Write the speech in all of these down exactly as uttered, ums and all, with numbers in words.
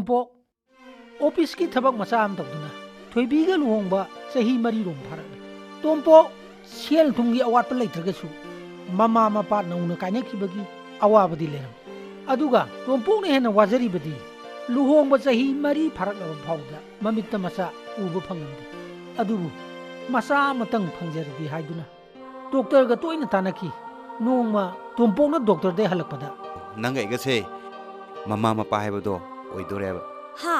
ꯄꯣꯛ ꯑꯣꯐꯤꯁꯀꯤ ꯊꯕꯛ ꯃꯆꯥ ꯑꯃ ꯇꯧꯗꯨꯅ ꯊꯣꯏꯕꯤꯒ ꯂꯨꯍꯣꯡꯕ ꯆꯍꯤ ꯃꯔꯤꯔꯣꯝ ꯐꯥꯔꯛꯂꯦ꯫ ꯇꯣꯝꯄꯣꯛ ꯁꯦꯜ ꯊꯨꯝꯒꯤ ꯑꯋꯥꯠꯄ ꯂꯩꯇ꯭ꯔꯒꯁꯨ ꯃꯃꯥ ꯃꯄꯥ ꯅꯧꯅ ꯀꯥꯏꯅꯈꯤꯕꯒꯤ ꯑꯋꯥꯕꯗꯤ ꯂꯩꯔꯝꯃꯤ꯫ ꯑꯗꯨꯒ ꯇꯣꯝꯄꯣꯛꯅ ꯍꯦꯟꯅ ꯋꯥꯖꯔꯤꯕꯗꯤ ꯂꯨꯍꯣꯡꯕ ꯆꯍꯤ ꯃꯔꯤ ꯐꯥꯔꯛꯂꯕ ꯐꯥꯎꯕꯗ ꯃꯃꯤꯠꯇ ꯃꯆꯥ ꯎꯕ ꯐꯪꯂꯝꯗꯦ꯫ ꯑꯗꯨꯕꯨ ꯃꯆꯥ ꯑꯃꯇꯪ ꯐꯪꯖꯔꯗꯤ ꯍꯥꯏꯗꯨꯅ ꯗꯣꯛꯇꯔꯒ ꯇꯣꯏꯅ ꯇꯥꯟꯅꯈꯤ꯫ ꯅꯣꯡꯃ ꯇꯣꯝꯄꯣꯛꯅ ꯗꯣꯛꯇꯔꯗꯩ ꯍꯜꯂꯛꯄꯗ, "ꯅꯪꯒ ꯑꯩꯒꯁꯦ ꯃꯃꯥ ꯃꯄꯥ ꯍꯥꯏꯕꯗꯣ ꯑꯣꯏꯗꯣꯔꯦꯕ꯫" "ꯍꯥ?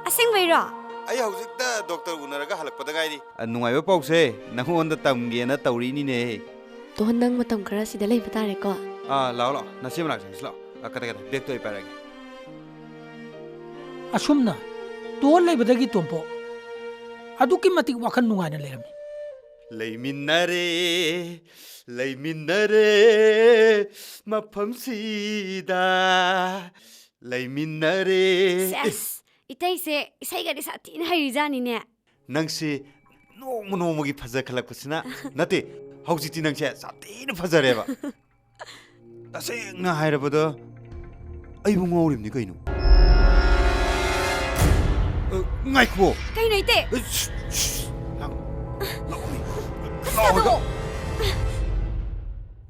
ꯑꯁꯦꯡꯕꯩꯔꯣ?" "ꯑꯩ ꯍꯧꯖꯤꯛꯇ ꯗꯣꯛꯇꯔ ꯎꯅꯔꯒ ꯍꯜꯂꯛꯄꯗ ꯉꯥꯏꯔꯤ꯫ ꯑ, ꯅꯨꯡꯉꯥꯏꯕ ꯄꯥꯎꯁꯦ ꯅꯪꯉꯣꯟꯗ ꯇꯝꯒꯦꯅ ꯇꯧꯔꯤꯅꯤꯅꯦ꯫" "ꯇꯣꯟ, ꯅꯪ ꯃꯇꯝ ꯈꯔ ꯁꯤꯗ ꯂꯩꯕ ꯇꯥꯔꯦꯀꯣ꯫" "ꯑꯥ, ꯂꯥꯛꯑꯣ, ꯂꯥꯛꯑꯣ, ꯅꯆꯦ ꯃꯅꯥꯛ ꯆꯪꯁꯤ ꯂꯥꯛꯑꯣ꯫ ꯑ, ꯀꯗꯥꯏ, ꯀꯗꯥꯏ, ꯕꯦꯒꯇꯣ ꯑꯩ ꯄꯥꯏꯔꯛꯑꯒꯦ꯫" ꯑꯁꯨꯝꯅ ꯇꯣꯟ ꯂꯩꯕꯗꯒꯤ ꯇꯣꯝꯄꯣꯛ ꯑꯗꯨꯛꯀꯤ ꯃꯇꯤꯛ ꯋꯥꯈꯜ ꯅꯨꯡꯉꯥꯏꯅ ꯂꯩꯔꯝꯃꯤ꯫ "ꯂꯩꯃꯤꯟꯅꯔꯦ, ꯂꯩꯃꯤꯟꯅꯔꯦ, ꯃꯐꯝꯁꯤꯗ ꯂꯩꯃꯤꯟꯅꯔꯦ꯫" ꯁꯦꯁ! ꯏꯇꯩꯁꯦ ꯏꯁꯩꯒꯗꯤ ꯁꯥꯊꯤꯅ ꯍꯩꯔꯤꯖꯥꯠꯅꯤꯅꯦ꯫ "ꯅꯪꯁꯦ ꯅꯣꯡꯃ ꯅꯣꯡꯃꯒꯤ ꯐꯖꯈꯠꯂꯛꯄꯁꯤꯅ", ꯅꯠꯇꯦ, "ꯍꯧꯖꯤꯛꯇꯤ ꯅꯪꯁꯦ ꯁꯥꯊꯤꯅ ꯐꯖꯔꯦꯕ꯫" "ꯇꯁꯦꯡꯅ ꯍꯥꯏꯔꯕꯗ ꯑꯩꯕꯨ ꯉꯥꯎꯔꯤꯕꯅꯤ ꯀꯩꯅꯣ꯫" "ꯑ, ꯉꯥꯏꯈꯣ꯫" "ꯀꯩꯅꯣ, ꯏꯇꯩ?" "ꯑ, ꯁꯨ, ꯁꯨ, ꯂꯥꯛꯑꯣ꯫ ꯂꯥꯛꯑꯣ꯫"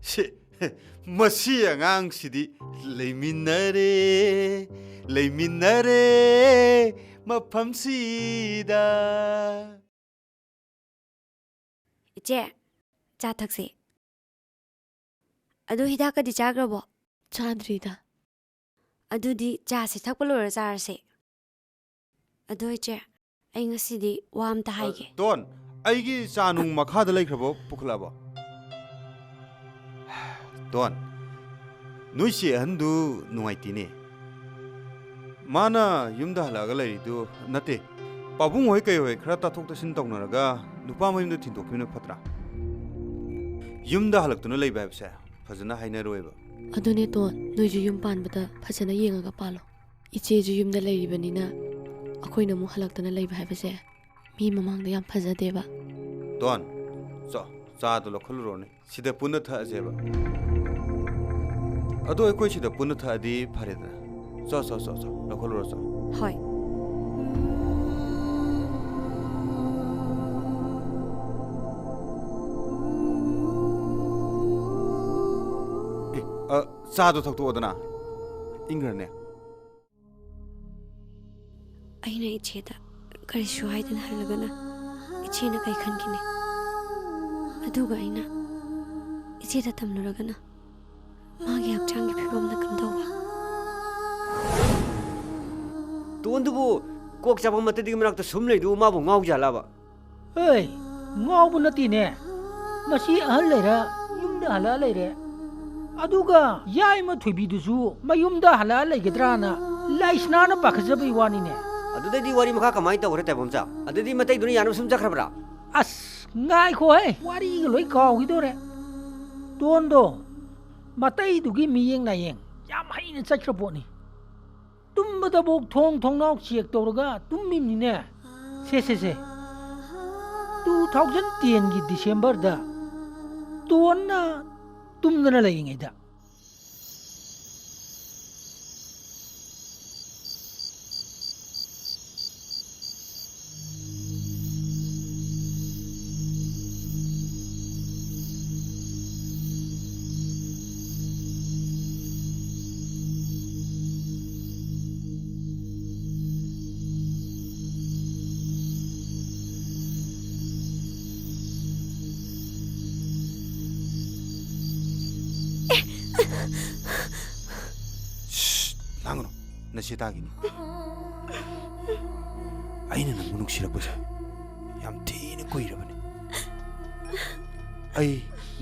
ꯁꯤ, ꯃꯁꯤ ꯑꯉꯥꯡꯁꯤꯗꯤ꯫ "ꯂꯩꯃꯤꯟꯅꯔꯦ, ꯂꯩꯃꯤꯟꯅꯔꯦ, ꯃꯐꯝꯁꯤꯗ꯫" "ꯏꯆꯦ, ꯆꯥ ꯊꯛꯁꯤ꯫ ꯑꯗꯨ ꯍꯤꯗꯥꯛꯀꯗꯤ ꯆꯥꯈ꯭ꯔꯕꯣ?" "ꯆꯥꯗ꯭ꯔꯤꯗ꯫" "ꯑꯗꯨꯗꯤ ꯆꯥꯁꯦ, ꯊꯛꯄ ꯂꯣꯏꯔ ꯆꯥꯔꯁꯦ꯫ ꯑꯗꯣ ꯏꯆꯦ, ꯑꯩ ꯉꯁꯤꯗꯤ ꯋꯥ ꯑꯝꯇ ꯍꯥꯏꯒꯦ꯫" "ꯑ, ꯇꯣꯟ, ꯑꯩꯒꯤ ꯆꯥ ꯅꯨꯡ ꯃꯈꯥꯗ ꯂꯩꯈ꯭ꯔꯕꯣ? ꯄꯨꯈꯠꯂꯛꯑꯕꯣ?" "ꯇꯣꯟ, ꯅꯣꯏ ꯆꯦ ꯑꯍꯟꯗꯨ ꯅꯨꯡꯉꯥꯏꯇꯦꯅꯦ꯫ ꯃꯥꯅ ꯌꯨꯝꯗ ꯍꯜꯂꯛꯑꯒ ꯂꯩꯔꯤꯗꯨ, ꯅꯠꯇꯦ, ꯄꯥꯕꯨꯡ ꯍꯣꯏ ꯀꯩ ꯍꯣꯏ ꯈꯔ ꯇꯥꯊꯣꯛ ꯇꯥꯁꯤꯟ ꯇꯧꯅꯔꯒ ꯅꯨꯄꯥ ꯃꯌꯨꯝꯗ ꯊꯤꯟꯗꯣꯛꯈꯤꯕꯅ ꯐꯠꯇ꯭ꯔꯥ? ꯌꯨꯝꯗ ꯍꯜꯂꯛꯇꯨꯅ ꯂꯩꯕ ꯍꯥꯏꯕꯁꯦ ꯐꯖꯅ ꯍꯥꯏꯅꯔꯣꯏꯕ꯫" "ꯑꯗꯨꯅꯦ ꯇꯣꯟ, ꯅꯣꯏꯁꯨ ꯌꯨꯝ ꯄꯥꯟꯕꯗ ꯐꯖꯅ ꯌꯦꯡꯉꯒ ꯄꯥꯜꯂꯣ꯫ ꯏꯆꯦꯁꯨ ꯌꯨꯝꯗ ꯂꯩꯔꯤꯕꯅꯤꯅ ꯑꯩꯈꯣꯏꯅ ꯑꯃꯨꯛ ꯍꯜꯂꯛꯇꯅ ꯂꯩꯕ ꯍꯥꯏꯕꯁꯦ ꯃꯤ ꯃꯃꯥꯡꯗ ꯌꯥꯝ ꯐꯖꯗꯦꯕ꯫" "ꯇꯣꯟ, ꯆꯣ, ꯆꯥꯗꯣ ꯂꯧꯈꯠꯂꯨꯔꯣꯅꯦ꯫ ꯁꯤꯗ ꯄꯨꯟꯅ ꯊꯛꯑꯁꯦꯕ꯫ ꯑꯗꯣ ꯑꯩꯈꯣꯏ ꯁꯤꯗ ꯄꯨꯟꯅ ꯊꯛꯑꯗꯤ ꯐꯔꯦꯗꯅ꯫ ꯆꯣ, ꯆꯣ, ꯆꯣ, ꯆꯣ꯫ ꯂꯧꯈꯠꯂꯨꯔꯁꯨ꯫ ꯍꯣꯏ꯫ ꯑꯦ, ꯑ, ꯆꯥꯗꯣ ꯊꯛꯇꯣꯛꯑꯣꯗꯅ꯫ ꯏꯪꯈ꯭ꯔꯅꯦ꯫ ꯑꯩꯅ ꯏꯆꯦꯗ ꯀꯔꯤꯁꯨ ꯍꯥꯏꯗꯅ ꯍꯜꯂꯒꯅ ꯏꯆꯦꯅ ꯀꯩ ꯈꯟꯈꯤꯅꯤ? ꯑꯗꯨꯒ ꯑꯩꯅ ꯏꯆꯦꯗ ꯇꯝꯂꯨꯔꯒꯅ ꯃꯥꯒꯤ ꯍꯛꯆꯥꯡꯒꯤ ꯐꯤꯕꯝꯅ ꯀꯝꯗꯧꯕ? ꯇꯣꯟꯗꯨꯕꯨ ꯀꯣꯛ ꯆꯥꯛꯄ ꯃꯇꯗꯤꯒꯤ ꯃꯅꯥꯛꯇ ꯁꯨꯝ ꯂꯩꯗꯨꯕꯨ ꯃꯥꯕꯨ ꯉꯥꯎꯖꯥꯠꯂꯕ? ꯑꯦ, ꯉꯥꯎꯕ ꯅꯠꯇꯦꯅꯦ꯫ ꯃꯁꯤ ꯑꯍꯜ ꯂꯩꯔꯦ, ꯌꯨꯝꯗ ꯍꯜꯂꯛꯑ ꯂꯩꯔꯦ꯫ ꯑꯗꯨꯒ ꯌꯥꯏꯃ ꯊꯣꯏꯕꯤꯗꯨꯁꯨ ꯃꯌꯨꯝꯗ ꯍꯜꯂꯛꯑ ꯂꯩꯒꯗ꯭ꯔꯥꯅ ꯂꯥꯏꯁꯅꯥꯅ ꯄꯥꯈꯠꯆꯕꯩ ꯋꯥꯅꯤꯅꯦ꯫ ꯑꯗꯨꯗꯩꯗꯤ ꯋꯥꯔꯤ ꯃꯈꯥ ꯀꯃꯥꯏꯅ ꯇꯧꯈ꯭ꯔꯦ, ꯇꯥꯏꯕꯪꯆꯥ? ꯑꯗꯨꯗꯤ ꯃꯇꯩꯗꯨꯅ ꯌꯥꯅꯕ ꯁꯨꯝ ꯆꯠꯈ꯭ꯔꯕ꯭ꯔꯥ? ꯑꯁ, ꯉꯥꯏꯈꯣꯍꯦ, ꯋꯥꯔꯤꯒ ꯂꯣꯏ ꯀꯥꯎꯈꯤꯗꯣꯔꯦ꯫ ꯇꯣꯟꯗꯣ ꯃꯇꯩꯗꯨꯒꯤ ꯃꯤꯌꯦꯡ ꯅꯥꯌꯦꯡ ꯌꯥꯝ ꯍꯩꯅ ꯆꯠꯈ꯭ꯔ ꯄꯣꯠꯅꯤ꯫ ꯇꯨꯝꯕꯗꯐꯥꯎ ꯊꯣꯡ ꯊꯣꯡꯅꯥꯎ ꯆꯦꯛ ꯇꯧꯔꯒ ꯇꯨꯝꯃꯤꯕꯅꯤꯅꯦ꯫ ꯁꯦ ꯁꯦ ꯁꯦ, ꯇꯨ ꯊꯥꯎꯖꯟ ꯇꯦꯟꯒꯤ ꯗꯤꯁꯦꯝꯕꯔꯗ ꯇꯣꯟꯅ ꯇꯨꯝꯗꯅ ꯂꯩꯔꯤꯉꯩꯗ꯫ ꯁ꯭ꯁ, ꯂꯥꯡꯒꯅꯨ, ꯅꯆꯦ ꯇꯥꯈꯤꯅꯤ꯫ ꯑꯩꯅ ꯅꯪꯕꯨ ꯅꯨꯡꯁꯤꯔꯛꯄꯁꯦ ꯌꯥꯝ ꯊꯤꯅ ꯀꯨꯏꯔꯕꯅꯤ꯫ ꯑꯩ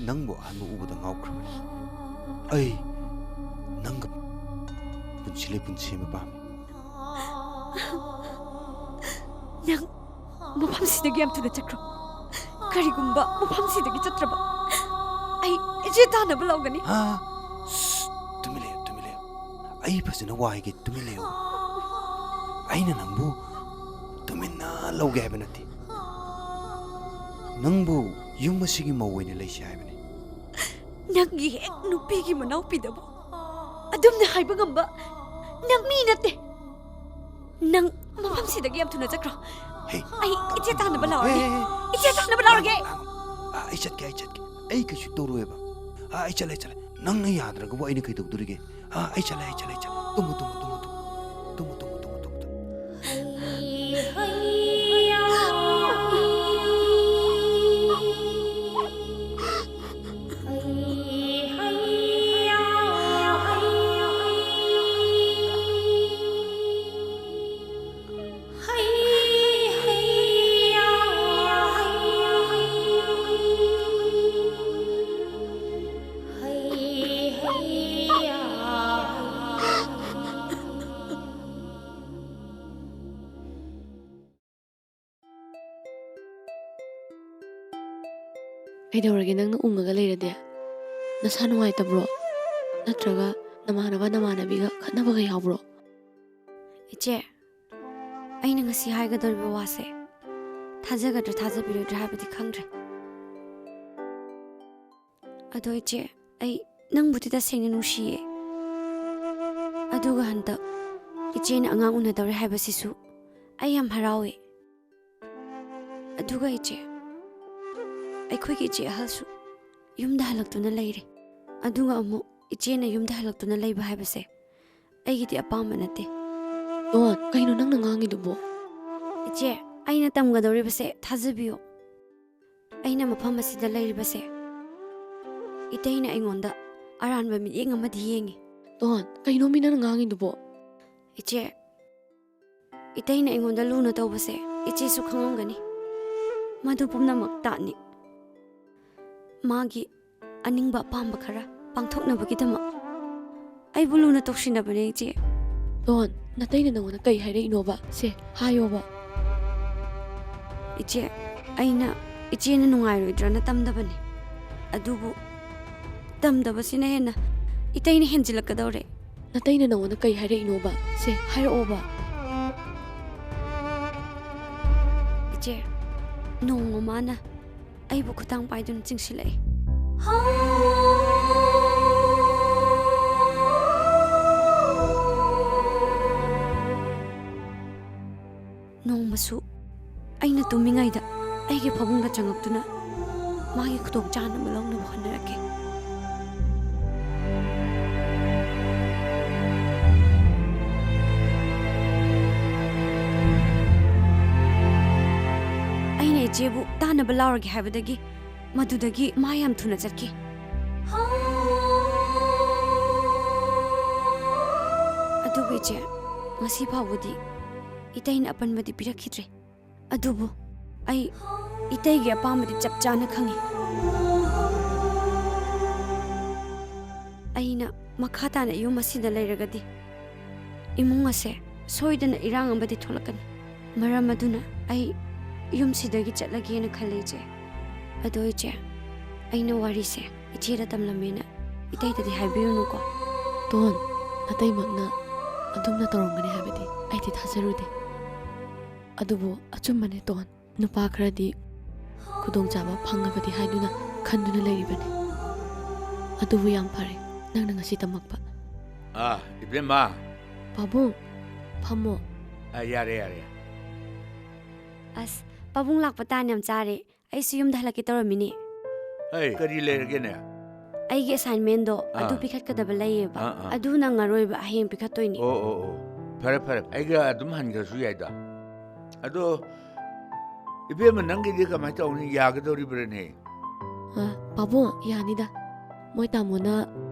ꯅꯪꯕꯨ ꯑꯍꯥꯟꯕ ꯎꯕꯗ ꯉꯥꯎꯈ꯭ꯔꯕꯅꯤ꯫ ꯑꯩ ꯅꯪꯒ ꯄꯨꯟꯁꯤ ꯂꯩꯄꯨꯟ ꯁꯦꯝꯕ ꯄꯥꯝꯃꯤ꯫ ꯅꯪ ꯃꯐꯝꯁꯤꯗꯒꯤ ꯌꯥꯝ ꯊꯨꯅ ꯆꯠꯈ꯭ꯔꯣ꯫ ꯀꯔꯤꯒꯨꯝꯕ ꯃꯐꯝꯁꯤꯗꯒꯤ ꯆꯠꯇ꯭ꯔꯕ, ꯑꯩ ꯏꯆꯦ ꯇꯥꯟꯅꯕ ꯂꯥꯛꯒꯅꯤ꯫ ꯍꯥ? ꯁ꯭ꯁ, ꯇꯨꯃꯤꯟ ꯂꯩꯌꯨ, ꯇꯨꯃꯤꯟ ꯂꯩꯌꯨ꯫ ꯑꯩ ꯐꯖꯅ ꯋꯥ ꯍꯥꯏꯒꯦ, ꯇꯨꯃꯤꯟ ꯂꯩꯌꯨ꯫ ꯑꯩꯅ ꯅꯪꯕꯨ ꯇꯨꯃꯤꯟꯅ ꯂꯧꯒꯦ ꯍꯥꯏꯕ ꯅꯠꯇꯦ꯫ ꯅꯪꯕꯨ ꯌꯨꯝ ꯑꯁꯤꯒꯤ ꯃꯧ ꯑꯣꯏꯅ ꯂꯩꯁꯦ ꯍꯥꯏꯕꯅꯤ꯫ ꯅꯪꯒꯤ ꯍꯦꯛ ꯅꯨꯄꯤꯒꯤ ꯃꯅꯥꯎꯄꯤꯗꯕꯨ ꯑꯗꯨꯝꯅ ꯍꯥꯏꯕ ꯉꯝꯕ ꯅꯪ ꯃꯤ ꯅꯠꯇꯦ꯫ ꯅꯪ ꯃꯐꯝꯁꯤꯗꯒꯤ ꯌꯥꯝ ꯊꯨꯅ ꯆꯠꯈ꯭ꯔꯣ꯫ ꯍꯦ꯫ ꯑꯩ ꯏꯆꯦ ꯇꯥꯟꯅꯕ ꯂꯥꯛꯑꯣꯔꯒꯦ꯫ ꯍꯦ, ꯍꯦ, ꯍꯦ꯫ ꯏꯆꯦ ꯇꯥꯟꯅꯕ ꯂꯥꯛꯑꯣꯔꯒꯦ꯫ ꯉꯥꯏꯈꯣ, ꯉꯥꯏꯈꯣ꯫ ꯑꯥ, ꯑꯩ ꯆꯠꯀꯦ, ꯑꯩ ꯆꯠꯀꯦ꯫ ꯑꯩ ꯀꯩꯁꯨ ꯇꯧꯔꯣꯏꯕ꯫ ꯑꯥ, ꯑꯩ ꯆꯠꯂꯦ, ꯑꯩ ꯆꯠꯂꯦ꯫ ꯅꯪꯅ ꯌꯥꯗ꯭ꯔꯒꯕꯨ ꯑꯩꯅ ꯀꯩꯗꯧꯗꯣꯔꯤꯒꯦ? ꯑꯥ, ꯑꯩ ꯆꯠꯂꯦ, ꯑꯩ ꯆꯠꯂꯦ, ꯑꯩ ꯆꯠꯂꯦ꯫ Tamu, Tamu, Tamu, Tamu. Tamu, Tamu, Tamu, Tamu, Tamu. ꯀꯩꯗꯧꯔꯒꯦ ꯅꯪꯅ ꯎꯪꯉꯒ ꯂꯩꯔꯗꯤ? ꯅꯁꯥ ꯅꯨꯡꯉꯥꯏꯇꯕ꯭ꯔꯣ? ꯅꯠꯇ꯭ꯔꯒ ꯅꯃꯥꯟꯅꯕ ꯅꯃꯥꯟꯅꯕꯤꯒ ꯈꯠꯅꯕꯒ ꯌꯥꯎꯕ꯭ꯔꯣ? ꯏꯆꯦ, ꯑꯩꯅ ꯉꯁꯤ ꯍꯥꯏꯒꯗꯧꯔꯤꯕ ꯋꯥꯁꯦ ꯊꯥꯖꯒꯗ꯭ꯔꯥ ꯊꯥꯖꯕꯤꯔꯣꯏꯗ꯭ꯔꯥ ꯍꯥꯏꯕꯗꯤ ꯈꯪꯗ꯭ꯔꯦ꯫ ꯑꯗꯣ ꯏꯆꯦ, ꯑꯩ ꯅꯪꯕꯨꯗꯤ ꯇꯁꯦꯡꯅ ꯅꯨꯡꯁꯤꯌꯦ꯫ ꯑꯗꯨꯒ ꯍꯟꯗꯛ ꯏꯆꯦꯅ ꯑꯉꯥꯡ ꯎꯅꯗꯧꯔꯦ ꯍꯥꯏꯕꯁꯤꯁꯨ ꯑꯩ ꯌꯥꯝ ꯍꯔꯥꯎꯋꯦ꯫ ꯑꯗꯨꯒ ꯏꯆꯦ, ꯑꯩꯈꯣꯏꯒꯤ ꯏꯆꯦ ꯑꯍꯜꯁꯨ ꯌꯨꯝꯗ ꯍꯜꯂꯛꯇꯨꯅ ꯂꯩꯔꯦ꯫ ꯑꯗꯨꯒ ꯑꯃꯨꯛ ꯏꯆꯦꯅ ꯌꯨꯝꯗ ꯍꯜꯂꯛꯇꯨꯅ ꯂꯩꯕ ꯍꯥꯏꯕꯁꯦ ꯑꯩꯒꯤꯗꯤ ꯑꯄꯥꯝꯕ ꯅꯠꯇꯦ꯫ ꯗꯣꯟ, ꯀꯩꯅꯣ ꯅꯪꯅ ꯉꯥꯡꯉꯤꯗꯨꯕꯣ? ꯏꯆꯦ, ꯑꯩꯅ ꯇꯝꯒꯗꯧꯔꯤꯕꯁꯦ ꯊꯥꯖꯕꯤꯌꯨ꯫ ꯑꯩꯅ ꯃꯐꯝ ꯑꯁꯤꯗ ꯂꯩꯔꯤꯕꯁꯦ ꯏꯇꯩꯅ ꯑꯩꯉꯣꯟꯗ ꯑꯔꯥꯟꯕ ꯃꯤꯠꯌꯦꯡ ꯑꯃꯗꯤ ꯌꯦꯡꯉꯤ꯫ ꯗꯣꯟ, ꯀꯩꯅꯣꯃꯤ ꯅꯪꯅ ꯉꯥꯡꯉꯤꯗꯨꯕꯣ? ꯏꯆꯦ, ꯏꯇꯩꯅ ꯑꯩꯉꯣꯟꯗ ꯂꯨꯅ ꯇꯧꯕꯁꯦ ꯏꯆꯦꯁꯨ ꯈꯪꯉꯝꯒꯅꯤ꯫ ꯃꯗꯨ ꯄꯨꯝꯅꯃꯛ ꯇꯥꯠꯅꯤ꯫ ꯃꯥꯒꯤ ꯑꯅꯤꯡꯕ ꯑꯄꯥꯝꯕ ꯈꯔ ꯄꯥꯡꯊꯣꯛꯅꯕꯒꯤꯗꯃꯛ ꯑꯩꯕꯨ ꯂꯨꯅ ꯇꯧꯁꯤꯟꯅꯕꯅꯦ, ꯏꯆꯦ꯫ ꯗꯣꯟ, ꯅꯇꯩꯅ ꯅꯉꯣꯟꯗ ꯀꯩ ꯍꯥꯏꯔꯛꯏꯅꯣꯕ? ꯁꯦ, ꯍꯥꯏꯌꯣꯕ꯫ ꯏꯆꯦ, ꯑꯩꯅ ꯏꯆꯦꯅ ꯅꯨꯡꯉꯥꯏꯔꯣꯏꯗ꯭ꯔꯅ ꯇꯝꯗꯕꯅꯤ꯫ ꯑꯗꯨꯕꯨ ꯇꯝꯗꯕꯁꯤꯅ ꯍꯦꯟꯅ ꯏꯇꯩꯅ ꯍꯦꯟꯖꯤꯜꯂꯛꯀꯗꯧꯔꯦ꯫ ꯅꯇꯩꯅ ꯅꯉꯣꯟꯗ ꯀꯩ ꯍꯥꯏꯔꯛꯏꯅꯣꯕ? ꯁꯦ, ꯍꯥꯏꯔꯛꯑꯣꯕ꯫ ꯏꯆꯦ, ꯅꯣꯡꯃ ꯃꯥꯅ ꯑꯩꯕꯨ ꯈꯨꯠꯇꯥꯡ ꯄꯥꯏꯗꯨꯅ ꯆꯤꯡꯁꯤꯜꯂꯛꯏ꯫ ꯅꯣꯡꯃꯁꯨ ꯑꯩꯅ ꯇꯨꯝꯃꯤꯉꯩꯗ ꯑꯩꯒꯤ ꯐꯃꯨꯡꯗ ꯆꯪꯉꯛꯇꯨꯅ ꯃꯥꯒꯤ ꯈꯨꯗꯣꯡ ꯆꯥꯅꯕ ꯂꯧꯅꯕ ꯍꯣꯠꯅꯔꯛꯀꯦ꯫ ꯑꯩꯅ ꯏꯆꯦꯕꯨ ꯇꯥꯅꯕ ꯂꯥꯎꯔꯒꯦ ꯍꯥꯏꯕꯗꯒꯤ ꯃꯗꯨꯗꯒꯤ ꯃꯥ ꯌꯥꯝ ꯊꯨꯅ ꯆꯠꯈꯤ꯫ ꯑꯗꯨꯕꯨ ꯏꯆꯦ, ꯉꯁꯤ ꯐꯥꯎꯕꯗꯤ ꯏꯇꯩꯅ ꯑꯄꯟꯕꯗꯤ ꯄꯤꯔꯛꯈꯤꯗ꯭ꯔꯦ꯫ ꯑꯗꯨꯕꯨ ꯑꯩ ꯏꯇꯩꯒꯤ ꯑꯄꯥꯝꯕꯗꯤ ꯆꯞ ꯆꯥꯅ ꯈꯪꯉꯤ꯫ ꯑꯩꯅ ꯃꯈꯥ ꯇꯥꯅ ꯌꯨꯝ ꯑꯁꯤꯗ ꯂꯩꯔꯒꯗꯤ ꯏꯃꯨꯡ ꯑꯁꯦ ꯁꯣꯏꯗꯅ ꯏꯔꯥꯡ ꯑꯃꯗꯤ ꯊꯣꯛꯂꯛꯀꯅꯤ꯫ ꯃꯔꯝ ꯑꯗꯨꯅ ꯑꯩ ꯌꯨꯝꯁꯤꯗꯒꯤ ꯆꯠꯂꯒꯦꯅ ꯈꯜꯂꯦ, ꯏꯆꯦ꯫ ꯑꯗꯣ ꯏꯆꯦ, ꯑꯩꯅ ꯋꯥꯔꯤꯁꯦ ꯏꯆꯦꯗ ꯇꯝꯂꯝꯃꯦꯅ ꯏꯇꯩꯗꯗꯤ ꯍꯥꯏꯕꯤꯔꯨꯅꯨꯀꯣ꯫ ꯇꯣꯟ, ꯑꯇꯩꯃꯛꯅ ꯑꯗꯨꯝꯅ ꯇꯧꯔꯝꯒꯅꯤ ꯍꯥꯏꯕꯗꯤ ꯑꯩꯗꯤ ꯊꯥꯖꯔꯨꯗꯦ꯫ ꯑꯗꯨꯕꯨ ꯑꯆꯨꯝꯕꯅꯦ, ꯇꯣꯟ꯫ ꯅꯨꯄꯥ ꯈꯔꯗꯤ ꯈꯨꯗꯣꯡꯆꯥꯕ ꯐꯪꯉꯕꯗꯤ ꯍꯥꯏꯗꯨꯅ ꯈꯟꯗꯨꯅ ꯂꯩꯔꯤꯕꯅꯤ꯫ ꯑꯗꯨꯕꯨ ꯌꯥꯝ ꯐꯔꯦ ꯅꯪꯅ ꯉꯁꯤ ꯇꯝꯃꯛꯄ꯫ ꯑꯥ, ꯏꯕꯦꯝꯃ꯫ ꯄꯥꯕꯨꯡ, ꯐꯝꯃꯣ꯫ ꯑꯥ, ꯌꯥꯔꯦ, ꯌꯥꯔꯦ꯫ ꯑꯁ, ꯄꯥꯕꯨꯡ ꯂꯥꯛꯄ ꯇꯥꯟ ꯌꯥꯝ ꯆꯥꯔꯦ꯫ ꯑꯩꯁꯨ ꯌꯨꯝꯗ ꯍꯜꯂꯛꯀꯦ ꯇꯧꯔꯝꯃꯤꯅꯦ꯫ ꯍꯩ, ꯀꯔꯤ ꯂꯩꯔꯒꯦꯅꯦ? ꯑꯩꯒꯤ assignmentꯗꯣ ꯑꯗꯨ ꯑꯥ꯫ ꯄꯤꯈꯠꯀꯗꯕ ꯂꯩꯌꯦꯕ꯫ ꯑꯥ, ꯑꯥ꯫ ꯑꯗꯨ ꯅꯪꯉꯔꯣꯏꯕ, ꯍꯌꯦꯡ ꯄꯤꯈꯠꯇꯣꯏꯅꯦ꯫ ꯑꯣ, ꯑꯣ, ꯑꯣ꯫ ꯐꯔꯦ, ꯐꯔꯦ꯫ ꯑꯩꯒ ꯑꯗꯨꯝ ꯍꯟꯈ꯭ꯔꯁꯨ ꯌꯥꯏꯗ꯫ ꯑꯗꯣ, ꯏꯕꯦꯝꯃ, ꯅꯪꯒꯤꯗꯤ ꯀꯃꯥꯏꯅ ꯇꯧꯅꯤ? ꯌꯥꯒꯗꯧꯔꯤꯕ꯭ꯔꯥꯅꯦ? ꯑ, ꯄꯥꯕꯨꯡ, ꯌꯥꯅꯤꯗ꯫ ꯃꯣꯏ ꯇꯥꯃꯣꯅ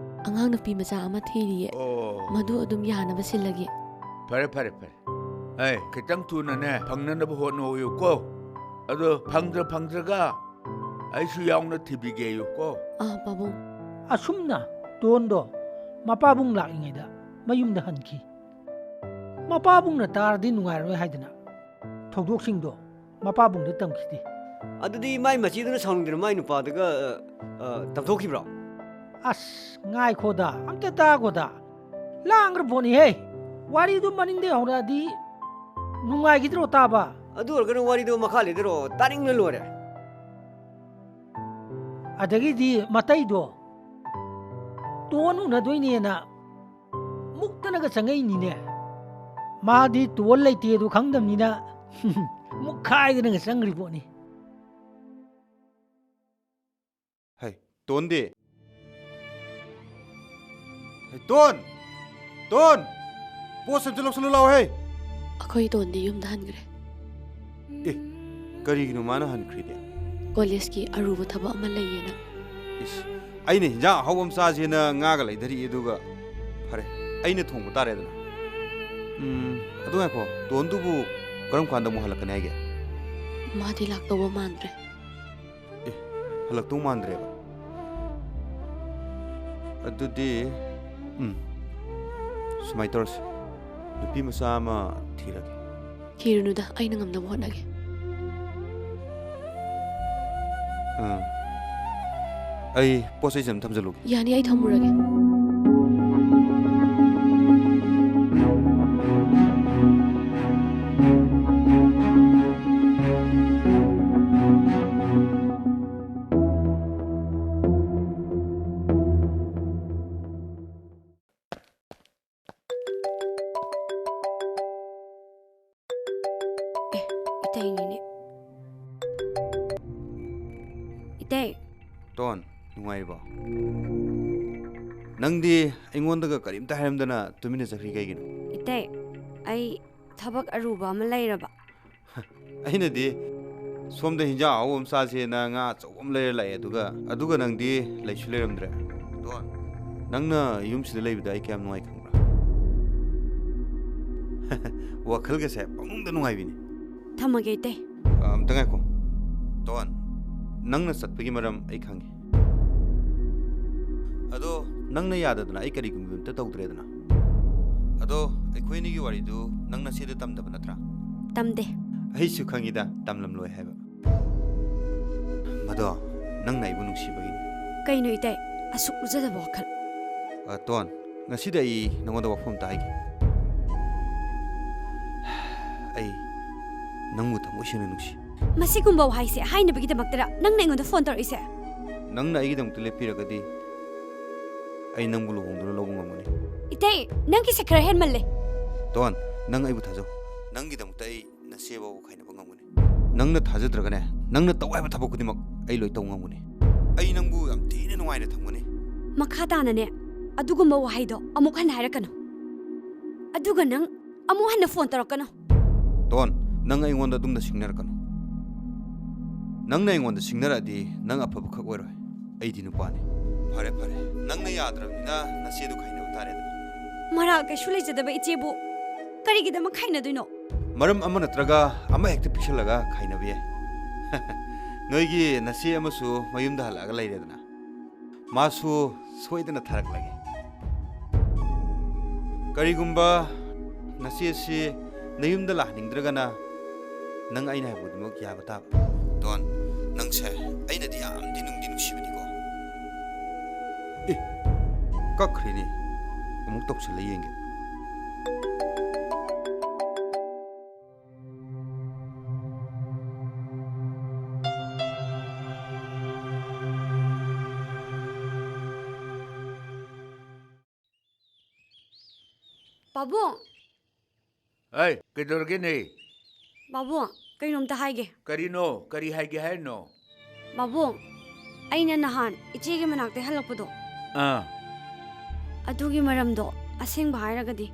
ꯑꯉꯥꯡ ꯅꯨꯄꯤ ꯃꯆꯥ ꯑꯃ ꯊꯤꯔꯤꯌꯦ꯫ ꯑꯣ꯫ ꯃꯗꯨ ꯑꯗꯨꯝ ꯌꯥꯅꯕ ꯁꯤꯜꯂꯒꯦ꯫ ꯐꯔꯦ, ꯐꯔꯦ, ꯐꯔꯦ꯫ ꯑꯦ, ꯈꯤꯇꯪ ꯊꯨꯅꯅꯦ, ꯐꯪꯅꯅꯕ ꯍꯣꯠꯅꯧꯌꯨꯀꯣ꯫ ꯑꯗꯣ ꯐꯪꯗ꯭ꯔ ꯐꯪꯗ꯭ꯔꯒ ꯑꯩꯁꯨ ꯌꯥꯎꯅ ꯊꯤꯕꯤꯒꯦꯌꯨꯀꯣ꯫ ꯑꯥ, ꯄꯥꯕꯨꯡ꯫ ꯑꯁꯨꯝꯅ ꯇꯣꯟꯗꯣ ꯃꯄꯥꯕꯨꯡ ꯂꯥꯛꯂꯤꯉꯩꯗ ꯃꯌꯨꯝꯗ ꯍꯟꯈꯤ꯫ ꯃꯄꯥꯕꯨꯡꯅ ꯇꯥꯔꯗꯤ ꯅꯨꯡꯉꯥꯏꯔꯣꯏ ꯍꯥꯏꯗꯅ ꯊꯧꯗꯣꯛꯁꯤꯡꯗꯣ ꯃꯄꯥꯕꯨꯡꯗ ꯇꯝꯈꯤꯗꯦ꯫ ꯑꯗꯨꯗꯤ ꯃꯥꯏ ꯃꯆꯦꯗꯨꯅ ꯁꯥꯎꯅꯤꯡꯗꯅ ꯃꯥꯏ ꯅꯨꯄꯥꯗꯨꯒ, ꯑ, ꯑ, ꯇꯝꯊꯣꯛꯈꯤꯕ꯭ꯔꯣ? ꯑꯁ, ꯉꯥꯏꯈꯣꯗ, ꯑꯝꯇ ꯇꯥꯈꯣꯗ꯫ ꯂꯥꯡꯈ꯭ꯔ ꯄꯣꯠꯅꯤꯍꯦ꯫ ꯋꯥꯔꯤꯗꯨ ꯃꯅꯤꯡꯗꯩ ꯍꯧꯔꯛꯑꯗꯤ ꯅꯨꯡꯉꯥꯏꯈꯤꯗ꯭ꯔꯣ ꯇꯥꯕ? ꯑꯗꯨ ꯑꯣꯏꯔꯒꯅ ꯋꯥꯔꯤꯗꯣ ꯃꯈꯥ ꯂꯤꯗꯔꯣ, ꯇꯥꯅꯤꯡꯕꯅ ꯂꯣꯏꯔꯦ꯫ ꯑꯗꯒꯤꯗꯤ ꯃꯇꯩꯗꯣ ꯇꯣꯟ ꯎꯅꯗꯣꯏꯅꯦꯅ ꯃꯨꯛꯇꯅꯒ ꯆꯪꯉꯛꯏꯅꯤꯅꯦ꯫ ꯃꯥꯗꯤ ꯇꯣꯟ ꯂꯩꯇꯦꯗꯣ ꯈꯪꯗꯕꯅꯤꯅ ꯃꯨꯛꯈꯥꯏꯗꯅꯒ ꯆꯪꯈ꯭ꯔꯤ ꯄꯣꯠꯅꯤ꯫ ꯍꯩ, ꯇꯣꯟꯗꯤ? ꯍꯩ, ꯇꯣꯟ! ꯇꯣꯟ! ꯄꯣꯠꯁꯦ ꯑꯝꯇ ꯂꯧꯁꯜꯂꯨ ꯂꯥꯎ, ꯍꯩ! ꯑꯩꯈꯣꯏ ꯇꯣꯟꯗꯤ ꯌꯨꯝꯗ ꯍꯟꯈ꯭ꯔꯦ꯫ ꯑꯦ, ꯀꯔꯤꯒꯤꯅꯣ ꯃꯥꯅ ꯍꯟꯈ꯭ꯔꯤꯗꯤ? ꯀꯣꯂꯦꯖꯀꯤ ꯑꯔꯨꯕ ꯊꯕꯛ ꯑꯃ ꯂꯩꯌꯦꯅ꯫ ꯏꯁ, ꯑꯩꯅ ꯍꯤꯟꯖꯥꯡ ꯑꯍꯥꯎꯕ ꯑꯃ ꯆꯥꯁꯦꯅ ꯉꯥꯒ ꯂꯩꯊꯔꯛꯏ, ꯑꯗꯨꯒ ꯐꯔꯦ, ꯑꯩꯅ ꯊꯣꯡꯕ ꯇꯥꯔꯦꯗꯅ꯫ ꯎꯝ, ꯑꯗꯨ ꯉꯥꯏꯈꯣ, ꯇꯣꯟꯗꯨꯕꯨ ꯀꯔꯝ ꯀꯥꯟꯗ ꯑꯃꯨꯛ ꯍꯜꯂꯛꯀꯅꯤ ꯍꯥꯏꯒꯦ? ꯃꯥꯗꯤ ꯂꯥꯛꯇꯧꯕ ꯃꯥꯟꯗ꯭ꯔꯦ꯫ ꯑꯦ, ꯍꯜꯂꯛꯇꯧ ꯃꯥꯟꯗ꯭ꯔꯦꯕ? ꯑꯗꯨꯗꯤ, ꯎꯝ, ꯁꯨꯃꯥꯏꯅ ꯇꯧꯔꯁꯤ, ꯅꯨꯄꯤ ꯃꯆꯥ ꯑꯃ ꯊꯤꯔꯒꯦ꯫ ꯊꯤꯔꯨꯅꯨꯗ, ꯑꯩꯅ ꯉꯝꯅꯕ ꯍꯣꯠꯅꯒꯦ꯫ ꯑꯥ, ꯑꯩ ꯄꯣꯠ ꯆꯩꯁꯦ ꯑꯝ ꯊꯝꯖꯜꯂꯨꯒꯦ꯫ ꯌꯥꯅꯤ, ꯑꯩ ꯊꯝꯃꯨꯔꯒꯦ꯫ ꯑꯦ, ꯏꯇꯩꯅꯤꯅꯦ꯫ ꯏꯇꯩ꯫ ꯇꯣꯟ, ꯅꯨꯡꯉꯥꯏꯔꯤꯕꯣ? ꯅꯪꯗꯤ ꯑꯩꯉꯣꯟꯗꯒ ꯀꯔꯤꯝꯇ ꯍꯥꯏꯔꯝꯗꯅ ꯇꯨꯃꯤꯟꯅ ꯆꯠꯈ꯭ꯔꯤ ꯀꯩꯒꯤꯅꯣ? ꯏꯇꯩ, ꯑꯩ ꯊꯕꯛ ꯑꯔꯨꯕ ꯑꯃ ꯂꯩꯔꯕ꯫ ꯑꯩꯅꯗꯤ ꯁꯣꯝꯗ ꯍꯤꯟꯖꯥꯡ ꯑꯍꯥꯎꯕ ꯑꯃ ꯆꯥꯁꯦꯅ ꯉꯥ ꯑꯆꯧꯕ ꯑꯃ ꯂꯩꯔ ꯂꯥꯛꯑꯦ, ꯑꯗꯨꯒ, ꯑꯗꯨꯒ ꯅꯪꯗꯤ ꯂꯩꯁꯨ ꯂꯩꯔꯝꯗ꯭ꯔꯦ꯫ ꯇꯣꯟ, ꯅꯪꯅ ꯌꯨꯝꯁꯤꯗ ꯂꯩꯕꯗ ꯑꯩ ꯀꯌꯥꯝ ꯅꯨꯡꯉꯥꯏ ꯈꯪꯕ꯭ꯔꯥ? ꯋꯥꯈꯜꯒꯁꯦ ꯄꯪꯅꯨꯡꯗ ꯅꯨꯡꯉꯥꯏꯕꯤꯅꯤ꯫ ꯊꯝꯃꯒꯦ, ꯏꯇꯩ꯫ ꯑ, ꯑꯝꯇ ꯉꯥꯏꯈꯣ꯫ ꯇꯣꯟ, ꯅꯪꯅ ꯆꯠꯄꯒꯤ ꯃꯔꯝ ꯑꯩ ꯈꯪꯉꯤ꯫ ꯑꯗꯣ ꯅꯪꯅ ꯌꯥꯗꯗꯅ ꯑꯩ ꯀꯔꯤꯒꯨꯝꯕ ꯑꯝꯇ ꯇꯧꯗ꯭ꯔꯦꯗꯅ꯫ ꯑꯗꯣ ꯑꯩꯈꯣꯏ ꯑꯅꯤꯒꯤ ꯋꯥꯔꯤꯗꯨ ꯅꯪ ꯅꯆꯦꯗ ꯇꯝꯗꯕ ꯅꯠꯇ꯭ꯔꯥ? ꯇꯝꯗꯦ꯫ ꯑꯩꯁꯨ ꯈꯪꯉꯤꯗ, ꯇꯝꯂꯝꯂꯣꯏ ꯍꯥꯏꯕ꯫ ꯃꯗꯣ ꯅꯪꯅ ꯑꯩꯕꯨ ꯅꯨꯡꯁꯤꯕꯒꯤꯅꯤ꯫ ꯀꯩꯅꯣ ꯏꯇꯩ? ꯑꯁꯨꯛ ꯂꯨꯖꯗꯕ ꯋꯥꯈꯜ꯫ ꯑ, ꯇꯣꯟ, ꯉꯁꯤꯗꯤ ꯑꯩ ꯅꯉꯣꯟꯗ ꯋꯥꯐꯝ ꯑꯝꯇ ꯍꯥꯏꯒꯦ꯫ ꯑꯩ ꯅꯪꯕꯨ ꯊꯃꯣꯏ ꯁꯦꯡꯅ ꯅꯨꯡꯁꯤ꯫ ꯃꯁꯤꯒꯨꯝꯕ ꯋꯥꯍꯩꯁꯦ ꯍꯥꯏꯅꯕꯒꯤꯗꯃꯛꯇꯔ ꯅꯪꯅ ꯑꯩꯉꯣꯟꯗ ꯐꯣꯟ ꯇꯧꯔꯛꯏꯁꯦ? ꯅꯪꯅ ꯑꯩꯒꯤꯗꯃꯛꯇ ꯂꯦꯞꯄꯤꯔꯒꯗꯤ ꯑꯩ ꯅꯪꯕꯨ ꯂꯨꯍꯣꯡꯗꯨꯅ ꯂꯧꯕ ꯉꯝꯒꯅꯤ꯫ ꯏꯇꯩ, ꯅꯪꯒꯤꯁꯦ ꯈꯔ ꯍꯦꯟꯃꯜꯂꯦ꯫ ꯇꯣꯟ, ꯅꯪ ꯑꯩꯕꯨ ꯊꯥꯖꯧ꯫ ꯅꯪꯒꯤꯗꯃꯛꯇ ꯑꯩ ꯅꯆꯦꯐꯥꯎ ꯈꯥꯏꯅꯕ ꯉꯝꯒꯅꯤ꯫ ꯅꯪꯅ ꯊꯥꯖꯗ꯭ꯔꯒꯅꯦ, ꯅꯪꯅ ꯇꯧ ꯍꯥꯏꯕ ꯊꯕꯛ ꯈꯨꯗꯤꯡꯃꯛ ꯑꯩ ꯂꯣꯏ ꯇꯧ ꯉꯝꯒꯅꯤ꯫ ꯑꯩ ꯅꯪꯕꯨ ꯌꯥꯝ ꯊꯤꯅ ꯅꯨꯡꯉꯥꯏꯅ ꯊꯝꯒꯅꯤ꯫ ꯃꯈꯥ ꯇꯥꯅꯅꯦ, ꯑꯗꯨꯒꯨꯝꯕ ꯋꯥꯍꯩꯗꯣ ꯑꯃꯨꯛ ꯍꯟꯅ ꯍꯥꯏꯔꯛꯀꯅꯨ꯫ ꯑꯗꯨꯒ ꯅꯪ ꯑꯃꯨꯛ ꯍꯟꯅ ꯐꯣꯟ ꯇꯧꯔꯛꯀꯅꯨ꯫ ꯇꯣꯟ, ꯅꯪ ꯑꯩꯉꯣꯟꯗ ꯑꯗꯨꯝꯅ ꯁꯤꯡꯅꯔꯛꯀꯅꯨ꯫ ꯅꯪꯅ ꯑꯩꯉꯣꯟꯗ ꯁꯤꯡꯅꯔꯛꯑꯗꯤ ꯅꯪ ꯑꯐꯕ ꯈꯛ ꯑꯣꯏꯔꯣꯏ꯫ ꯑꯩꯗꯤ ꯅꯨꯄꯥꯅꯤ꯫ ꯐꯔꯦ, ꯐꯔꯦ, ꯅꯪꯅ ꯌꯥꯗ꯭ꯔꯕꯅꯤꯅ ꯅꯆꯦꯗꯨ ꯈꯥꯏꯅꯕ ꯇꯥꯔꯦꯗꯅ꯫ ꯃꯔꯥꯜ ꯀꯩꯁꯨ ꯂꯩꯖꯗꯕ ꯏꯆꯦꯕꯨ ꯀꯔꯤꯒꯤꯗꯃꯛ ꯈꯥꯏꯅꯗꯣꯏꯅꯣ? ꯃꯔꯝ ꯑꯃ ꯅꯠꯇ꯭ꯔꯒ ꯑꯃ ꯍꯦꯛꯇ ꯄꯤꯁꯜꯂꯒ ꯈꯥꯏꯅꯕ ꯌꯥꯏ꯫ ꯅꯣꯏꯒꯤ ꯅꯆꯦ ꯑꯃꯁꯨ ꯃꯌꯨꯝꯗ ꯍꯜꯂꯛꯑꯒ ꯂꯩꯔꯦꯗꯅ꯫ ꯃꯥꯁꯨ ꯁꯣꯏꯗꯅ ꯊꯥꯔꯛꯂꯒꯦ꯫ ꯀꯔꯤꯒꯨꯝꯕ ꯅꯆꯦꯁꯤ ꯅꯌꯨꯝꯗ ꯂꯥꯛꯍꯟꯅꯤꯡꯗ꯭ꯔꯒꯅ, ꯅꯪ ꯑꯩꯅ ꯍꯥꯏꯕ ꯈꯨꯗꯤꯡꯃꯛ ꯌꯥꯕ ꯇꯥꯕ꯫ ꯗꯣꯟ, ꯅꯪꯁꯦ ꯑꯩꯅꯗꯤ ꯌꯥꯝꯗꯤ ꯅꯨꯡꯗꯤ ꯅꯨꯡꯁꯤꯕꯅꯤꯀꯣ꯫ ꯑꯦ, ꯀꯛꯈ꯭ꯔꯦꯅꯦ꯫ ꯑꯃꯨꯛ ꯇꯧꯁꯜꯂ ꯌꯦꯡꯒꯦ꯫ ꯄꯥꯕꯨꯡ! ꯑꯩ, ꯀꯩꯗꯧꯔꯒꯦꯅꯦ? ꯄꯥꯕꯨꯡ, ꯀꯩꯅꯣꯝꯇ ꯍꯥꯏꯒꯦ꯫ ꯀꯔꯤꯅꯣ? ꯀꯔꯤ ꯍꯥꯏꯒꯦ ꯍꯥꯏꯔꯤꯅꯣ? ꯄꯥꯕꯨꯡ, ꯑꯩꯅ ꯅꯍꯥꯟ ꯏꯆꯦꯒꯤ ꯃꯅꯥꯛꯇ ꯍꯜꯂꯛꯄꯗꯣ, ꯑꯥ꯫ ꯑꯗꯨꯒꯤ ꯃꯔꯝꯗꯣ ꯑꯁꯦꯡꯕ ꯍꯥꯏꯔꯒꯗꯤ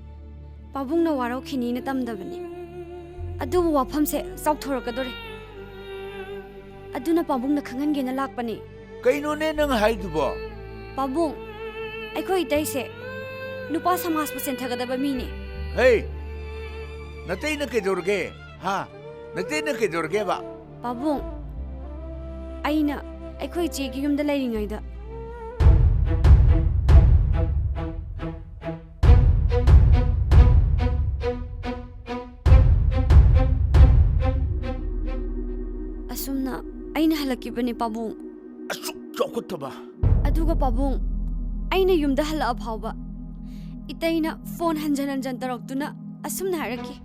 ꯄꯥꯕꯨꯡꯅ ꯋꯥꯔꯧꯈꯤꯅꯤꯅ ꯇꯝꯗꯕꯅꯤ꯫ ꯑꯗꯨꯕꯨ ꯋꯥꯐꯝꯁꯦ ꯆꯥꯎꯊꯣꯔꯛꯀꯗꯣꯔꯦ꯫ ꯑꯗꯨꯅ ꯄꯥꯕꯨꯡꯅ ꯈꯪꯍꯟꯒꯦꯅ ꯂꯥꯛꯄꯅꯤ꯫ ꯀꯩꯅꯣꯅꯦ ꯅꯪ ꯍꯥꯏꯗꯨꯕꯣ? ꯄꯥꯕꯨꯡ, ꯑꯩꯈꯣꯏ ꯏꯇꯩꯁꯦ ꯅꯨꯄꯥ ꯁꯃꯥꯖꯄꯨ ꯆꯦꯟꯊꯒꯗꯕ ꯃꯤꯅꯤ꯫ ꯍꯦ! ꯅꯇꯩꯅ ꯀꯩꯗꯧꯔꯒꯦ? ꯍꯥ? ꯅꯇꯩꯅ ꯀꯩꯗꯧꯔꯒꯦꯕ? ꯄꯥꯕꯨꯡ, ꯑꯩꯅ ꯑꯩꯈꯣꯏ ꯏꯆꯦꯒꯤ ꯌꯨꯝꯗ ꯂꯩꯔꯤꯉꯩꯗ ꯑꯁꯨꯝꯅ ꯑꯩꯅ ꯍꯜꯂꯛꯈꯤꯕꯅꯤ, ꯄꯥꯕꯨꯡ꯫ ꯑꯁꯨꯛ ꯆꯥꯎꯈꯠꯇꯕ꯫ ꯑꯗꯨꯒ ꯄꯥꯕꯨꯡ, ꯑꯩꯅ ꯌꯨꯝꯗ ꯍꯜꯂꯛꯑ ꯐꯥꯎꯕ ꯏꯇꯩꯅ ꯐꯣꯟ ꯍꯟꯖꯟ ꯍꯟꯖꯟ ꯇꯧꯔꯛꯇꯨꯅ ꯑꯁꯨꯝꯅ ꯍꯥꯏꯔꯛꯈꯤ꯫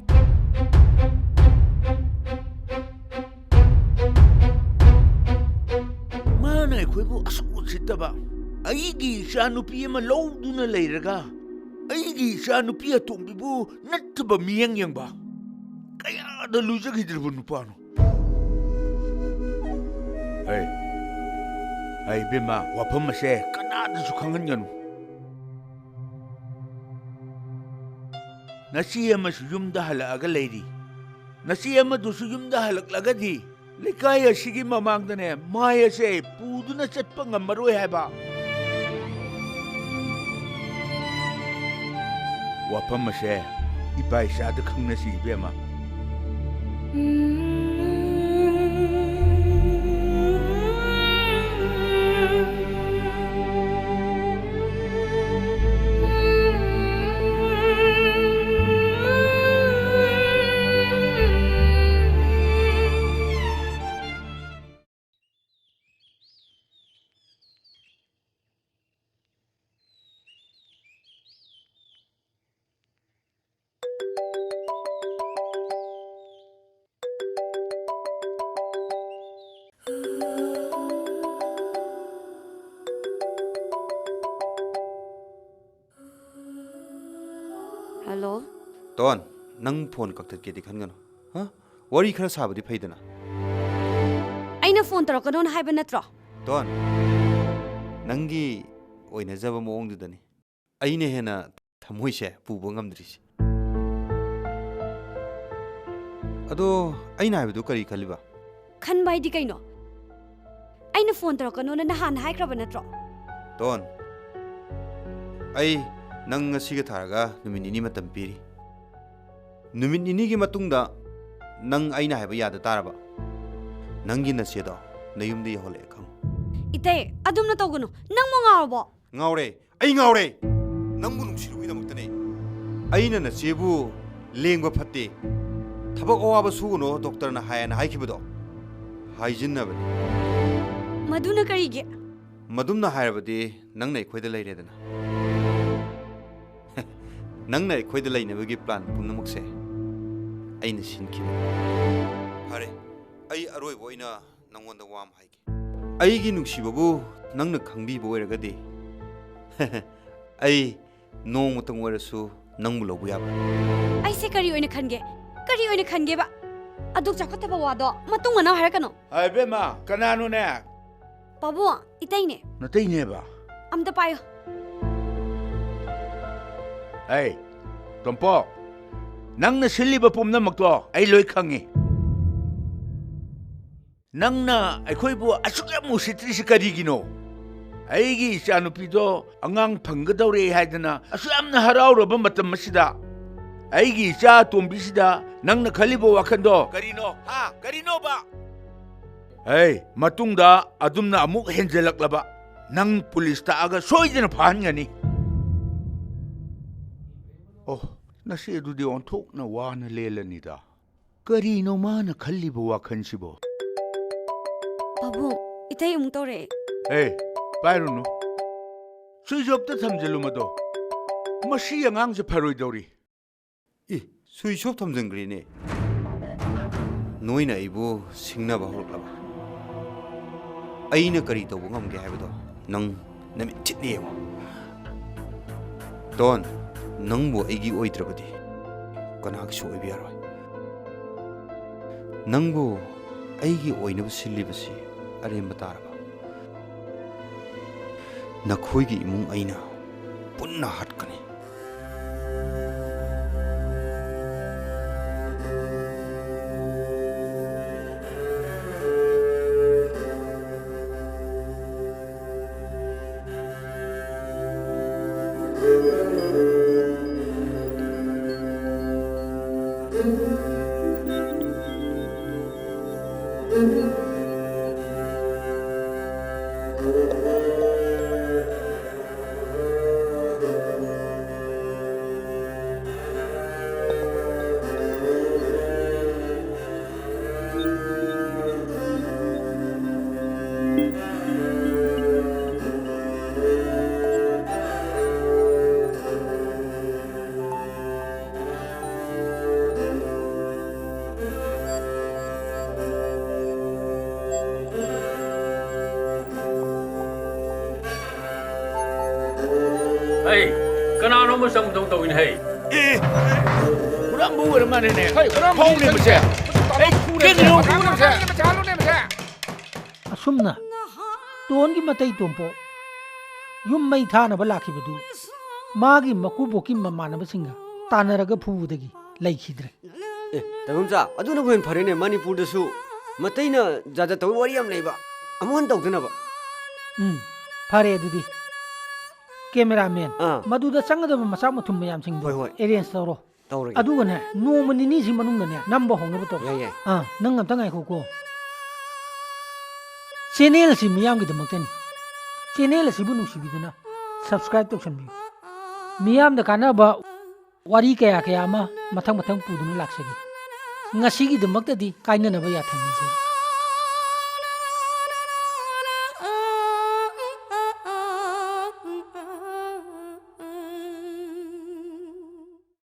ꯃꯥꯅ ꯑꯩꯈꯣꯏꯕꯨ ꯑꯁꯨꯛ ꯎꯁꯤꯠꯇꯕ, ꯑꯩꯒꯤ ꯏꯆꯥ ꯅꯨꯄꯤ ꯑꯃ ꯂꯧꯗꯨꯅ ꯂꯩꯔꯒ ꯑꯩꯒꯤ ꯏꯆꯥ ꯅꯨꯄꯤ ꯑꯇꯣꯝꯕꯤꯕꯨ ꯅꯠꯇꯕ ꯃꯤꯠꯌꯦꯡ ꯌꯦꯡꯕ꯫ ꯀꯌꯥꯗ ꯂꯨꯖꯈꯤꯗ꯭ꯔꯕ ꯅꯨꯄꯥꯅꯣ? ꯍꯩ, ꯍꯩ, ꯏꯕꯦꯝꯃ, ꯋꯥꯐꯝ ꯑꯁꯦ ꯀꯅꯥꯗꯁꯨ ꯈꯪꯍꯟꯒꯅꯨ꯫ ꯅꯆꯦ ꯑꯃꯁꯨ ꯌꯨꯝꯗ ꯍꯜꯂꯛꯑꯒ ꯂꯩꯔꯤ꯫ ꯅꯆꯦ ꯑꯃꯗꯨꯁꯨ ꯌꯨꯝꯗ ꯍꯜꯂꯛꯂꯒꯗꯤ ꯂꯩꯀꯥꯏ ꯑꯁꯤꯒꯤ ꯃꯃꯥꯡꯗꯅꯦ, ꯃꯥꯏ ꯑꯁꯦ ꯄꯨꯗꯨꯅ ꯆꯠꯄ ꯉꯝꯃꯔꯣꯏ ꯍꯥꯏꯕ꯫ ꯋꯥꯐꯝ ꯑꯁꯦ ꯏꯄꯥ ꯏꯆꯥꯗ ꯈꯪꯅꯁꯤ, ꯏꯕꯦꯝꯃ꯫ ꯍꯜꯂꯣ꯫ ꯇꯣꯟ, ꯅꯪ ꯐꯣꯟ ꯀꯛꯊꯠꯀꯦꯗꯤ ꯈꯟꯒꯅꯨ꯫ ꯍꯥ? ꯋꯥꯔꯤ ꯈꯔ ꯁꯥꯕꯗꯤ ꯐꯩꯗꯅ꯫ ꯑꯩꯅ ꯐꯣꯟ ꯇꯧꯔꯛꯀꯅꯣꯅ ꯍꯥꯏꯕ ꯅꯠꯇ꯭ꯔꯣ? ꯇꯣꯟ, ꯅꯪꯒꯤ ꯑꯣꯏꯅꯖꯕ ꯃꯑꯣꯡꯗꯨꯗꯅꯤ ꯑꯩꯅ ꯍꯦꯟꯅ ꯊꯃꯣꯏꯁꯦ ꯄꯨꯕ ꯉꯝꯗ꯭ꯔꯤꯁꯦ꯫ ꯑꯗꯣ, ꯑꯩꯅ ꯍꯥꯏꯕꯗꯨ ꯀꯔꯤ ꯈꯜꯂꯤꯕ? ꯈꯟꯕ ꯍꯥꯏꯗꯤ ꯀꯩꯅꯣ? ꯑꯩꯅ ꯐꯣꯟ ꯇꯧꯔꯛꯀꯅꯣꯅ ꯅꯍꯥꯟ ꯍꯥꯏꯈ꯭ꯔꯕ ꯅꯠꯇ꯭ꯔꯣ? ꯇꯣꯟ, ꯑꯩ ꯅꯪ ꯉꯁꯤꯒ ꯊꯥꯔꯒ ꯅꯨꯃꯤꯠ ꯅꯤꯅꯤ ꯃꯇꯝ ꯄꯤꯔꯤ꯫ ꯅꯨꯃꯤꯠ ꯅꯤꯅꯤꯒꯤ ꯃꯇꯨꯡꯗ ꯅꯪ ꯑꯩꯅ ꯍꯥꯏꯕ ꯌꯥꯗ ꯇꯥꯔꯕ, ꯅꯪꯒꯤ ꯅꯆꯦꯗꯣ ꯅꯌꯨꯝꯗ ꯌꯧꯍꯜꯂꯛꯑꯦ ꯈꯪꯉꯨ꯫ ꯏꯇꯩ, ꯑꯗꯨꯝꯅ ꯇꯧꯒꯅꯨ꯫ ꯅꯪꯕꯨ ꯉꯥꯎꯔꯕꯣ? ꯉꯥꯎꯔꯦ, ꯑꯩ ꯉꯥꯎꯔꯦ꯫ ꯅꯪꯕꯨ ꯅꯨꯡꯁꯤꯔꯨꯕꯒꯤꯗꯃꯛꯇꯅꯦ꯫ ꯑꯩꯅ ꯅꯆꯦꯕꯨ ꯂꯦꯡꯕ ꯐꯠꯇꯦ, ꯊꯕꯛ ꯑꯋꯥꯕ ꯁꯨꯒꯅꯨ ꯗꯣꯛꯇꯔꯅ ꯍꯥꯏꯌꯦꯅ ꯍꯥꯏꯈꯤꯕꯗꯣ ꯍꯥꯏꯖꯤꯟꯅꯕꯅꯤ꯫ ꯃꯗꯨꯅ ꯀꯔꯤꯒꯤ? ꯃꯗꯨꯝꯅ ꯍꯥꯏꯔꯕꯗꯤ ꯅꯪꯅ ꯑꯩꯈꯣꯏꯗ ꯂꯩꯔꯦꯗꯅ꯫ ꯅꯪꯅ ꯑꯩꯈꯣꯏꯗ ꯂꯩꯅꯕꯒꯤ ꯄ꯭ꯂꯥꯟ ꯄꯨꯝꯅꯃꯛꯁꯦ ꯑꯩꯅ ꯁꯤꯟꯈꯤꯕꯅꯤ꯫ ꯐꯔꯦ, ꯑꯩ ꯑꯔꯣꯏꯕ ꯑꯣꯏꯅ ꯅꯪꯉꯣꯟꯗ ꯋꯥ ꯑꯃ ꯍꯥꯏꯒꯦ꯫ ꯑꯩꯒꯤ ꯅꯨꯡꯁꯤꯕꯕꯨ ꯅꯪꯅ ꯈꯪꯕꯤꯕ ꯑꯣꯏꯔꯒꯗꯤ, ꯑꯩ ꯅꯣꯡꯃꯇꯪ ꯑꯣꯏꯔꯁꯨ ꯅꯪꯕꯨ ꯂꯧꯕ ꯌꯥꯕ꯭ꯔꯥ? ꯑꯩꯁꯦ ꯀꯔꯤ ꯑꯣꯏꯅ ꯈꯟꯒꯦ? ꯑꯩ ꯑꯣꯏꯅ ꯈꯟꯒꯦꯕ꯫ ꯑꯗꯨꯛ ꯆꯥꯎꯈꯠꯇꯕ ꯋꯥꯗꯣ ꯃꯇꯨꯡ ꯃꯅꯥꯎ ꯍꯥꯏꯔꯛꯀꯅꯨ꯫ ꯍꯥꯏ, ꯏꯕꯦꯝꯃ, ꯀꯅꯥꯅꯣꯅꯦ? ꯄꯥꯕꯨꯡ, ꯏꯇꯩꯅꯦ꯫ ꯅꯇꯩꯅꯦꯕ? ꯑꯝꯇ ꯄꯥꯏꯌꯨ꯫ ꯑꯩ, ꯇꯣꯝꯄꯣꯛ, ꯅꯪꯅ ꯁꯤꯜꯂꯤꯕ ꯄꯨꯝꯅꯃꯛꯇꯣ ꯑꯩ ꯂꯣꯏ ꯈꯪꯉꯤ꯫ ꯅꯪꯅ ꯑꯩꯈꯣꯏꯕꯨ ꯑꯁꯨꯛ ꯌꯥꯝ ꯎꯁꯤꯠꯇ꯭ꯔꯤꯁꯤ ꯀꯔꯤꯒꯤꯅꯣ? ꯑꯩꯒꯤ ꯏꯆꯥꯅꯨꯄꯤꯗꯣ ꯑꯉꯥꯡ ꯐꯪꯒꯗꯧꯔꯦ ꯍꯥꯏꯗꯅ ꯑꯁꯨꯛ ꯌꯥꯝꯅ ꯍꯔꯥꯎꯔꯕ ꯃꯇꯝ ꯑꯁꯤꯗ, ꯑꯩꯒꯤ ꯏꯆꯥ ꯑꯇꯣꯝꯕꯤꯁꯤꯗ ꯅꯪꯅ ꯈꯜꯂꯤꯕ ꯋꯥꯈꯜꯗꯣ ꯀꯔꯤꯅꯣ? ꯍꯥ? ꯀꯔꯤꯅꯣꯕ? ꯍꯦ, ꯃꯇꯨꯡꯗ ꯑꯗꯨꯝꯅ ꯑꯃꯨꯛ ꯍꯦꯟꯖꯜꯂꯛꯂꯕ, ꯅꯪ ꯄꯨꯂꯤꯁ ꯇꯥꯛꯑꯒ ꯁꯣꯏꯗꯅ ꯐꯥꯍꯟꯒꯅꯤ꯫ ꯑꯣ, ꯅꯁꯤ ꯑꯗꯨꯗꯤ ꯑꯣꯟꯊꯣꯛꯅ ꯋꯥꯅ ꯂꯦꯜꯂꯅꯤꯗ꯫ ꯀꯔꯤꯅꯣ ꯃꯥꯅ ꯈꯜꯂꯤꯕ ꯋꯥꯈꯜꯁꯤꯕꯣ? ꯄꯥꯕꯨꯡ, ꯏꯇꯩ ꯑꯃꯨꯛ ꯇꯧꯔꯛꯑꯦ꯫ ꯑꯦ, ꯄꯥꯏꯔꯨꯅꯨ꯫ ꯁ꯭ꯋꯤꯆ ꯑꯣꯐꯇ ꯊꯝꯖꯤꯜꯂꯨ ꯃꯗꯣ꯫ ꯃꯁꯤ ꯑꯉꯥꯡꯁꯦ ꯐꯔꯣꯏꯗꯧꯔꯤ꯫ ꯑꯦ, ꯁ꯭ꯋꯤꯆ ꯑꯣꯐ ꯊꯝꯖꯤꯟꯈ꯭ꯔꯦꯅꯦ꯫ ꯅꯣꯏꯅ ꯑꯩꯕꯨ ꯁꯤꯡꯅꯕ ꯍꯧꯔꯛꯂꯕ? ꯑꯩꯅ ꯀꯔꯤ ꯇꯧꯕ ꯉꯝꯒꯦ ꯍꯥꯏꯕꯗꯣ ꯅꯪ ꯅꯃꯤꯠ ꯊꯤꯠꯅ ꯌꯦꯡꯉꯣ꯫ ꯗꯣꯟ, ꯅꯪꯕꯨ ꯑꯩꯒꯤ ꯑꯣꯏꯗ꯭ꯔꯕꯗꯤ ꯀꯅꯥꯒꯤꯁꯨ ꯑꯣꯏꯕ ꯌꯥꯔꯣꯏ꯫ ꯅꯪꯕꯨ ꯑꯩꯒꯤ ꯑꯣꯏꯅꯕ ꯁꯤꯜꯂꯤꯕꯁꯤ ꯑꯔꯦꯝꯕ ꯇꯥꯔꯕ? ꯅꯈꯣꯏꯒꯤ ꯏꯃꯨꯡ ꯑꯩꯅ ꯄꯨꯟꯅ ꯍꯥꯠꯀꯅꯤ꯫ ꯍꯩ, ꯀꯅꯥꯅꯣꯝꯕ ꯆꯪꯕꯗꯧ ꯇꯧꯏꯅꯦ ꯍꯩ꯫ ꯑꯦ! ꯄꯨꯔꯥ ꯈꯪꯕ ꯑꯣꯏꯔ ꯃꯥꯜꯂꯦꯅꯦ꯫ ꯍꯣꯏ, ꯀꯅꯥꯝ ꯐꯥꯎꯅꯦ ꯃꯁꯦ꯫ ꯑꯩ ꯀꯩꯅꯣ ꯃꯆꯥ ꯂꯣꯅꯦ ꯃꯁꯦ꯫ ꯑꯁꯨꯝꯅ ꯇꯣꯟꯒꯤ ꯃꯇꯩ ꯇꯣꯝꯄꯣꯛ ꯌꯨꯝ ꯃꯩ ꯊꯥꯅꯕ ꯂꯥꯛꯈꯤꯕꯗꯨ ꯃꯥꯒꯤ ꯃꯀꯨꯕꯣꯛꯀꯤ ꯃꯃꯥꯟꯅꯕꯁꯤꯡꯒ ꯇꯥꯟꯅꯔꯒ ꯐꯨꯕꯗꯒꯤ ꯂꯩꯈꯤꯗ꯭ꯔꯦ꯫ ꯑꯦ, ꯇꯥꯏꯕꯪꯆꯥ, ꯑꯗꯨꯅꯕꯨ ꯍꯦꯟꯅ ꯐꯔꯦꯅꯦ꯫ ꯃꯅꯤꯄꯨꯔꯗꯁꯨ ꯃꯇꯩꯅ ꯖꯥꯠ ꯖꯥꯠ ꯇꯧꯕ ꯋꯥꯔꯤ ꯌꯥꯝ ꯂꯩꯕ꯫ ꯑꯃꯨꯛ ꯍꯟꯅ ꯇꯧꯗꯅꯕ꯫ ꯎꯝ, ꯐꯔꯦ ꯑꯗꯨꯗꯤ꯫ ꯀꯦꯃꯦꯔꯥꯃꯦꯟ, ꯑꯥ꯫ ꯃꯗꯨꯗ ꯆꯪꯒꯗꯕ ꯃꯆꯥꯛ ꯃꯊꯨꯝ ꯃꯌꯥꯝꯁꯤꯡꯗꯣ ꯍꯣꯏ, ꯍꯣꯏ꯫ ꯑꯦꯔꯦꯟꯖ ꯇꯧꯔꯣ꯫ ꯇꯧꯔꯒꯦ꯫ ꯑꯗꯨꯒꯅꯦ, ꯅꯣꯡꯃ ꯅꯤꯅꯤꯁꯤ ꯃꯅꯨꯡꯗꯅꯦ, ꯅꯝꯕ ꯍꯧꯅꯕ ꯇꯧꯔꯣ꯫ ꯌꯥꯏ, ꯌꯥꯏ꯫ ꯑꯥ, ꯅꯪ ꯑꯝꯇ ꯉꯥꯏꯈꯣꯀꯣ꯫ ꯆꯦꯅꯦꯜ ꯑꯁꯤ ꯃꯤꯌꯥꯝꯒꯤꯗꯃꯛꯇꯅꯤ꯫ ꯆꯦꯅꯦꯜ ꯑꯁꯤꯕꯨ ꯅꯨꯡꯁꯤꯕꯤꯗꯨꯅ ꯁꯕꯁꯀ꯭ꯔꯥꯏꯕ ꯇꯧꯁꯟꯕꯤꯌꯨ꯫ ꯃꯤꯌꯥꯝꯗ ꯀꯥꯟꯅꯕ ꯋꯥꯔꯤ ꯀꯌꯥ ꯀꯌꯥ ꯑꯃ ꯃꯊꯪ ꯃꯊꯪ ꯄꯨꯗꯨꯅ ꯂꯥꯛꯆꯒꯦ꯫ ꯉꯁꯤꯒꯤꯗꯃꯛꯇꯗꯤ ꯀꯥꯏꯅꯅꯕ ꯌꯥꯊꯪ ꯅꯤꯖꯔꯤ꯫